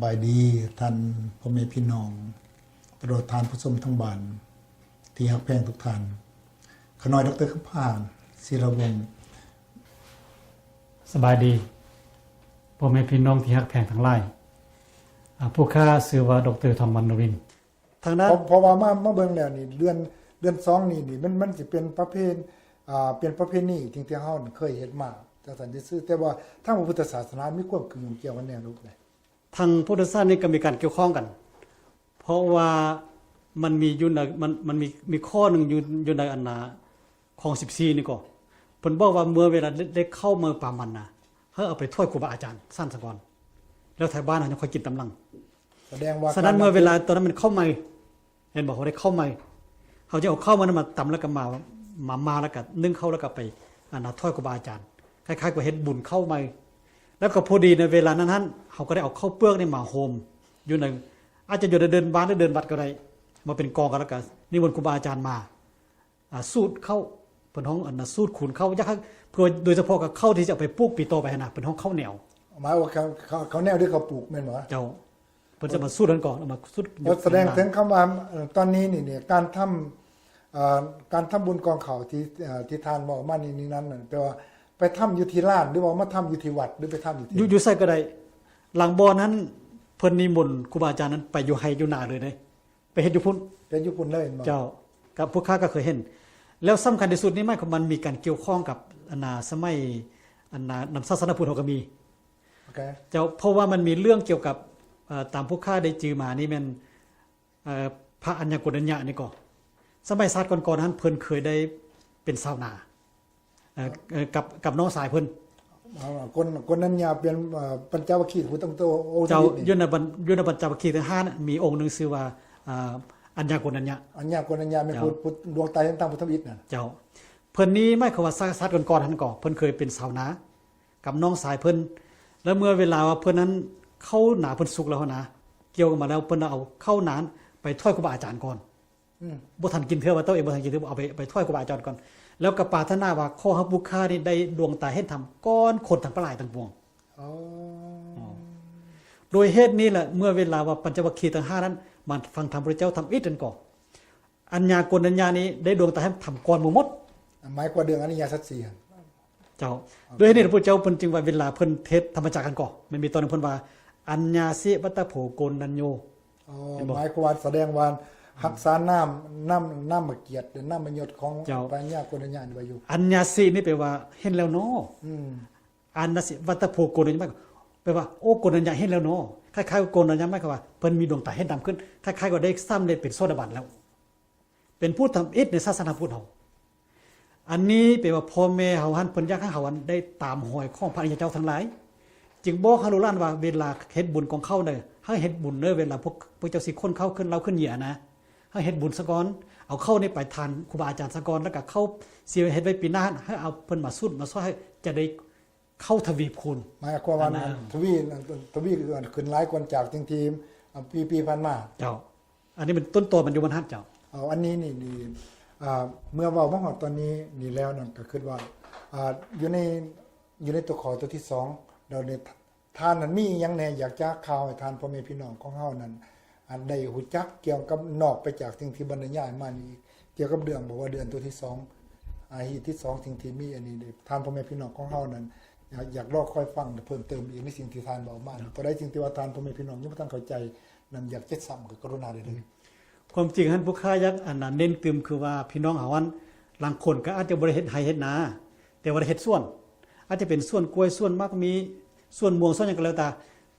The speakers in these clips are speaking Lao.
ສະບາຍດີທ່ານພໍ່ແມ່ພີ່ນ້ອງ ຕະຫຼອດທ່ານຜູ້ຊົມທາງບ້ານທີ່ຮັກແພງທຸກທ່ານ. ຂ້ານ້ອຍ ດອກເຕີ ຄຳພານ ສີລະວົງ. ສະບາຍດີພໍ່ແມ່ພີ່ນ້ອງທີ່ຮັກແພງທັງຫຼາຍ. ອາ ຜູ້ຂ້າຊື່ວ່າ ດອກເຕີ ທອງວັນນະວິນ. ທາງດ້ານ ເພາະ ເພາະວ່າມາ ມາເບິ່ງແລ້ວນີ້ ເດືອນ ເດືອນສອງນີ້ນີ້ ມັນ ມັນຊິເປັນປະເພ ອ່າ ເປັນປະເພນີທີ່ ທີ່ເຮົາເຄີຍເຮັດມາ ຈັ່ງຊັ້ນຊື່ໆ ແຕ່ວ່າທາງພະພຸດທະສາສະໜາມີຄວາມຂຶ້ນຢູ່ກ່ຽວກັນແນວໃດ? ທາງພຸດທະສາສະໜານີ້ກໍມີການກ່ຽວຂ້ອງກັນ ເພາະວ່າມັນມີຢູ່ໃນ ມັນ ມັນມີ ມີຂໍ້ໜຶ່ງຢູ່ ຢູ່ໃນອັນນາ ຂອງສິບສີ່ນີ້ກໍ ເພິ່ນບອກວ່າເມື່ອເວລາເດັກ ເດັກເຂົ້າເມືອປາມັນນະ ໃຫ້ເອົາໄປຖວາຍຄູບາອາຈານຊັ້ນສາກ່ອນ ແລ້ວໄທບ້ານເຮົາຍັງຄ່ອຍກິນຕາມຫຼັງ. ສະແດງວ່າ ສະນັ້ນເມື່ອເວລາຕອນນັ້ນມັນເຂົ້າໃໝ່ ເຫັນບໍ່ ເຮົາໄດ້ເຂົ້າໃໝ່ ເຮົາຈະເອົາເຂົ້າມານັ້ນມາຕຳ ແລ້ວກໍມາ ມາ ມາ ແລ້ວກໍໜຶ້ງເຂົ້າ ແລ້ວກໍໄປ ອັນນາ ຖວາຍຄູບາອາຈານ ຄ້າຍໆ ກໍເຮັດບຸນເຂົ້າໃໝ່. ແລ້ວກໍພໍດີໃນເວລານັ້ນຫັ້ນ ເຮົາກໍໄດ້ເອົາເຂົ້າເປືອກນີ້ມາໂຮມຢູ່ໃນ ອາດຈະຢູ່ໃນເດີ່ນບ້ານ ຫຼື ເດີ່ນວັດກໍໄດ້ ມາເປັນກອງກັນ ແລ້ວກໍນິມົນຄູບາອາຈານມາ ອ່າ ສູດເຂົ້າ ເພິ່ນຮ້ອງອັນນາ ສູດຄູນເຂົ້າ ຢາກໃຫ້ ເພື່ອໂດຍສະເພາະກັບເຂົ້າທີ່ຈະເອົາໄປປູກປີຕໍ່ໄປຫັ້ນນະ ເພິ່ນຮ້ອງເຂົ້າແໜວ. ໝາຍວ່າເຂົ້າ ເຂົ້າ ເຂົ້າແໜວທີ່ເຂົາປູກແມ່ນບໍ່? ເຈົ້າ. ເພິ່ນຈະມາສູດຫັ້ນກ່ອນ ເອົາມາສູດ ກໍສະແດງເຖິງຄຳວ່າ ເອີ ຕອນນີ້ນີ້ ນີ້ ການທຳ ເອີ ການທຳບຸນກອງເຂົ້າທີ່ ເອີ ທີ່ທ່ານເວົ້າມານີ້ ນີ້ນັ້ນນັ້ນ ແປວ່າໄປທຳຢູ່ທີ່ລານ ຫຼືວ່າມາທຳຢູ່ທີ່ວັດ ຫຼືໄປທຳຢູ່ທີ່ ຢູ່ ຢູ່ໃສກໍໄດ້. ຫຼັງບ່ອນນັ້ນເພິ່ນນິມົນຄູບາອາຈານນັ້ນໄປຢູ່ໄຮ່ຢູ່ນາເລີຍເດ້. ໄປເຮັດຢູ່ພຸ້ນ ເຮັດຢູ່ພຸ້ນເລີຍແມ່ນບໍ່? ເຈົ້າ ກັບພວກຂ້າກໍເຄີຍເຫັນ. ແລ້ວສຳຄັນທີ່ສຸດນີ້ ໝາຍຄວາມມັນມີການກ່ຽວຂ້ອງກັບ ອັນນາ ສະໄໝ ອັນນາ ນຳສາສະໜາພຸດເຮົາກໍມີ. ໂອເຄ. ເຈົ້າ ເພາະວ່າມັນມີເລື່ອງກ່ຽວກັບ ເອີ ຕາມພວກຂ້າໄດ້ຈື່ມານີ້ແມ່ນ ເອີ ພະອັນຍາໂກນທັນຍະນີ້ກໍ ສະໄໝຊາດກ່ອນໆນັ້ນ ເພິ່ນເຄີຍໄດ້ເປັນຊາວນາ ເອີ ເອີ ກັບ ກັບນ້ອງຊາຍເພິ່ນ. ເອີ ໂກນ ໂກນທັນຍະເປັນ ເອີ ປັນຈະວັກຄີ ຜູ້ຕັ້ງໂຕອົງທຳອິດນີ້. ເຈົ້າ ຢູ່ໃນບັນ ຢູ່ໃນບັນຈະວັກຄີທັງຫ້ານະ ມີອົງໜຶ່ງຊື່ວ່າ ອາ ອັນຍາໂກນທັນຍະ. ອັນຍາໂກນທັນຍະແມ່ນຜູ້ ເຈົ້າ ຜູ້ດວງຕາເຫັນທຳ ຜູ້ທຳອິດນັ້ນ. ເຈົ້າ. ເພິ່ນນີ້ໝາຍຄວາມວ່າຊາດ ຊາດກ່ອນໆຫັ້ນກໍ ເພິ່ນເຄີຍເປັນຊາວນາກັບນ້ອງຊາຍເພິ່ນ ແລ້ວເມື່ອເວລາວ່າເພິ່ນນັ້ນ ເຂົ້ານາເພິ່ນສຸກແລ້ວຫັ້ນນະ ກ່ຽວກັນມາແລ້ວ ເພິ່ນເອົາເຂົ້ານາໄປຖວາຍຄູບາອາຈານກ່ອນ. ອືມ ບໍ່ທັນກິນເທື່ອ ວ່າໂຕເອງບໍ່ທັນກິນເທື່ອ ເອົາໄປ ໄປຖວາຍຄູບາອາຈານກ່ອນ ແລ້ວກໍປາດຖະໜາວ່າ ຂໍໃຫ້ຜູ້ຂ້ານີ້ໄດ້ດວງຕາເຫັນທຳກ່ອນຄົນທັງປານຫຼາຍທັງປວງ. ອໍ ໂດຍເຫດນີ້ແຫຼະ ເມື່ອເວລາວ່າປັນຈະວັກຄີທັງຫ້ານັ້ນ ມາຟັງທຳພະພຸດທະເຈົ້າທຳອິດນັ້ນກໍ ອັນຍາໂກນທັນຍະນີ້ໄດ້ດວງຕາເຫັນທຳກ່ອນໝູ່ໝົດ. ໝາຍຄວາມເລື່ອງອະລິຍະສັດສີ່ຫັ້ນ. ເຈົ້າ. ໂອເຄ. ດ້ວຍເຫດນີ້ພະພຸດທະເຈົ້າເພິ່ນຈຶ່ງວ່າ ເວລາເພິ່ນເທດທຳມະຈັກຫັ້ນກໍ ມັນມີຕອນໜຶ່ງເພິ່ນວ່າ ອັນຍາສິວັດຕະໂພໂກນທັນໂຍ. ອໍ ເຫັນບໍ່? ໝາຍຄວາມວ່າສະແດງວ່າ ອືມ ຮັກສານາມ ນາມ ນາມມະກຽດ ນາມມະຍົດຂອງ ເຈົ້າ ພະອັນຍາໂກນທັນຍະນີ້ໄວ້ຢູ່. ອັນຍາສິນີ້ແປວ່າເຫັນແລ້ວເນາະ. ອືມ. ອັນຍາສິວັດຕະໂພໂກນທັນຍະ ແປວ່າ ໂອ້ ໂກນທັນຍະເຫັນແລ້ວເນາະ. ຄ້າຍໆ ໂກນທັນຍະໝາຍຄວາມວ່າ ເພິ່ນມີດວງຕາເຫັນທຳຂຶ້ນ ຄ້າຍໆ ວ່າໄດ້ສຳເລັດເປັນໂສດາບັນແລ້ວ. ເປັນຜູ້ທຳອິດໃນສາສະໜາພຸດເຮົາ. ອັນນີ້ແປວ່າພໍ່ແມ່ເຮົາຫັ້ນ ເພິ່ນຢາກໃຫ້ເຮົາຫັ້ນໄດ້ຕາມຮອຍຂອງພະອະລິຍະເຈົ້າທັງຫຼາຍ ຈຶ່ງບອກໃຫ້ລູກຫຼານວ່າ ເວລາເຮັດບຸນກອງເຂົ້າເດີ ໃຫ້ເຮັດບຸນເດີ ເວລາພວກ ພວກເຈົ້າຊິຂົນເຂົ້າຂຶ້ນເລົາຂຶ້ນເຫຍື້ອນະ ໃຫ້ເຮັດບຸນສາກ່ອນ ເອົາເຂົ້ານີ້ໄປທານຄູບາອາຈານສາກ່ອນ ແລ້ວກໍເຂົ້າຊິເຮັດໄວ້ປີໜ້າ ໃຫ້ເອົາເພິ່ນມາສູດມາຊ່ອຍ ໃຫ້ຈະໄດ້ ເຂົ້າທະວີຄູນ. ໝາຍຄວາມວ່າ ອັນນາ ທະວີ ທະວີຄືຂຶ້ນຫຼາຍກວ່າຈາກສິ່ງທີ່ ອາ ປີ ປີຜ່ານມາ. ເຈົ້າ. ອັນນີ້ເປັນຕົ້ນຕໍມັນຢູ່ບັນຫັດເຈົ້າ. ເອົາ ອັນນີ້ນີ້ ນີ້ ອ່າ ເມື່ອເວົ້າມາຮອດຕອນນີ້ນີ້ແລ້ວນັ້ນ ກໍຄິດວ່າ ອ່າ ຢູ່ໃນ ຢູ່ໃນຕົວຂໍ້ຕົວທີສອງ ແລ້ວນີ້ ທ່ານນັ້ນມີອີ່ຫຍັງແດ່ ຢາກຈະຂ່າວໃຫ້ທ່ານພໍ່ແມ່ພີ່ນ້ອງຂອງເຮົານັ້ນ ອັນ ໄດ້ຮູ້ຈັກກ່ຽວກັບ ນອກໄປຈາກສິ່ງທີ່ບັນລະຍາຍມານີ້ອີກ ກ່ຽວກັບເລື່ອງ ບອກວ່າເດືອນຕົວທີສອງ ອາ ຮີດທີສອງ ສິ່ງທີ່ມີອັນນີ້ ທ່ານພໍ່ແມ່ພີ່ນ້ອງຂອງເຮົານັ້ນ ຢາກ ຢາກລໍຄອຍຟັງເພີ່ມເຕີມອີກໃນສິ່ງທີ່ທ່ານເວົ້າມາ. ໂຕໃດສິ່ງທີ່ວ່າທ່ານພໍ່ແມ່ພີ່ນ້ອງຍັງບໍ່ທັນເຂົ້າໃຈນັ້ນ ຢາກເຈັດຊ້ຳ ກໍກະລຸນາໄດ້ເດີ. ຄວາມຈິງຫັ້ນ ພວກຂ້າຢາກ ອັນນະ ເນັ້ນຕື່ມ ຄືວ່າພີ່ນ້ອງເຮົາຫັ້ນ ລາງຄົນກໍອາດຈະບໍ່ໄດ້ເຮັດໄຮ່ເຮັດນາ ແຕ່ວ່າໄດ້ເຮັດສວນ ອາດຈະເປັນສວນກ້ວຍ ສວນໝາກມີ ສວນມ່ວງ ສວນຫຍັງກໍແລ້ວແຕ່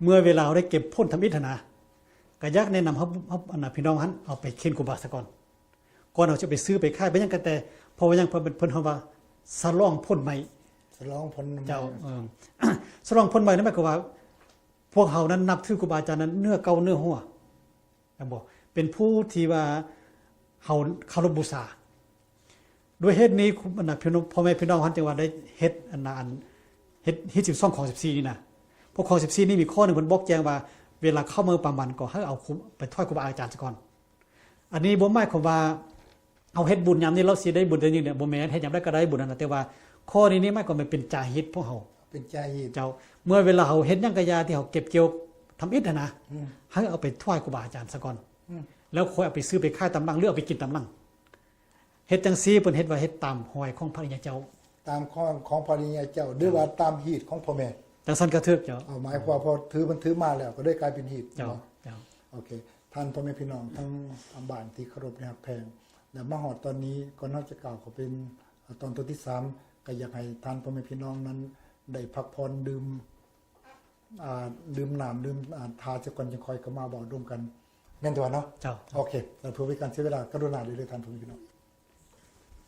ເມື່ອເວລາເຮົາໄດ້ເກັບຜົນທຳອິດຫັ້ນນະ ກໍຢາກແນະນຳເຮົາ ເຮົາ ອັນນະ ພີ່ນ້ອງຫັ້ນ ເອົາໄປເຂັນຄູບາສາກ່ອນ ກ່ອນເຮົາຈະໄປຊື້ໄປຂາຍໄປຫຍັງກໍແຕ່. ເພາະວ່າຫຍັງ? ເພິ່ນ ເພິ່ນເອີ້ນວ່າສະຫຼອງຜົນໃໝ່. ສະຫຼອງຜົນໃໝ່. ເຈົ້າ. ເອີ ສະຫຼອງຜົນໃໝ່ນັ້ນໝາຍຄວາມວ່າ ພວກເຮົານັ້ນນັບຖືຄູບາອາຈານນັ້ນເໜືອເກົ່າເໜືອຫົວ ແມ່ນບໍ່? ເປັນຜູ້ທີ່ວ່າເຮົາເຄົາລົບບູຊາ. ດ້ວຍເຫດນີ້ ອັນນະ ພີ່ນ້ອງ ພໍ່ແມ່ພີ່ນ້ອງຫັ້ນ ຈຶ່ງວ່າໄດ້ເຮັດ ອັນນະ ອັນ ເຮັດ ຮີດສິບສອງ ຄອງສິບສີ່ນີ້ນະ. ພວກຄອງສິບສີ່ນີ້ມີຂໍ້ໜຶ່ງເພິ່ນບອກແຈ້ງວ່າ ເວລາເຂົ້າເມືອປາມັນກໍໃຫ້ເອົາ ໄປຖວາຍຄູບາອາຈານສາກ່ອນ. ອັນນີ້ບໍ່ໝາຍຄວາມວ່າເຮົາເຮັດບຸນຍາມນີ້ແລ້ວຊິໄດ້ບຸນແຕ່ນີ້ເດ ບໍ່ແມ່ນ ເຮັດຍາມໃດກໍໄດ້ບຸນນັ້ນນະ. ແຕ່ວ່າຂໍ້ນີ້ນີ້ໝາຍຄວາມວ່າເປັນຈາຮີດພວກເຮົາ ເປັນຈາຮີດ. ເຈົ້າ. ເມື່ອເວລາເຮົາເຮັດຫຍັງກໍຢ່າ ທີ່ເຮົາເກັບກ່ຽວ ທຳອິດຫັ້ນນະ ໃຫ້ເອົາໄປຖວາຍຄູບາອາຈານສາກ່ອນ ແລ້ວຄ່ອຍເອົາໄປຊື້ໄປຂາຍຕາມຫຼັງ ຫຼືເອົາໄປກິນຕາມຫຼັງ. ເຮັດຈັ່ງຊີ້ເພິ່ນເຮັດວ່າເຮັດຕາມຮອຍຂອງພະລິຍາເຈົ້າ ຕາມຂອງຂອງພະລິຍາເຈົ້າ ຫຼືວ່າຕາມຮີດຂອງພໍ່ແມ່ ຈັ່ງຊັ້ນກໍຖືກເຈົ້າ. ເອົາ ໝາຍຄວາມວ່າພໍຖືມັນຖືມາແລ້ວ ກໍເລີຍກາຍເປັນຮີດເນາະ. ເຈົ້າ ໂອເຄ ທ່ານພໍ່ແມ່ພີ່ນ້ອງທັງບ້ານທີ່ເຄົາລົບແລະຮັກແພງ ແລະມາຮອດຕອນນີ້ ກ່ອນເຮົາຈະກ່າວເຂົ້າເປັນຕອນ ຕອນທີສາມ ກໍຢາກໃຫ້ທ່ານພໍ່ແມ່ພີ່ນ້ອງນັ້ນໄດ້ພັກຜ່ອນ ດື່ມ ອ່າ ດື່ມນ້ຳ ດື່ມ ອ່າ ທາຊະກ່ອນ ຈັ່ງຄ່ອຍເຂົ້າມາເວົ້າຮ່ວມກັນ ແມ່ນຕົວະເນາະ? ເຈົ້າ ໂອເຄ ເພື່ອເປັນການເສຍເວລາ ກະລຸນາເດີທ່ານພໍ່ແມ່ພີ່ນ້ອງ.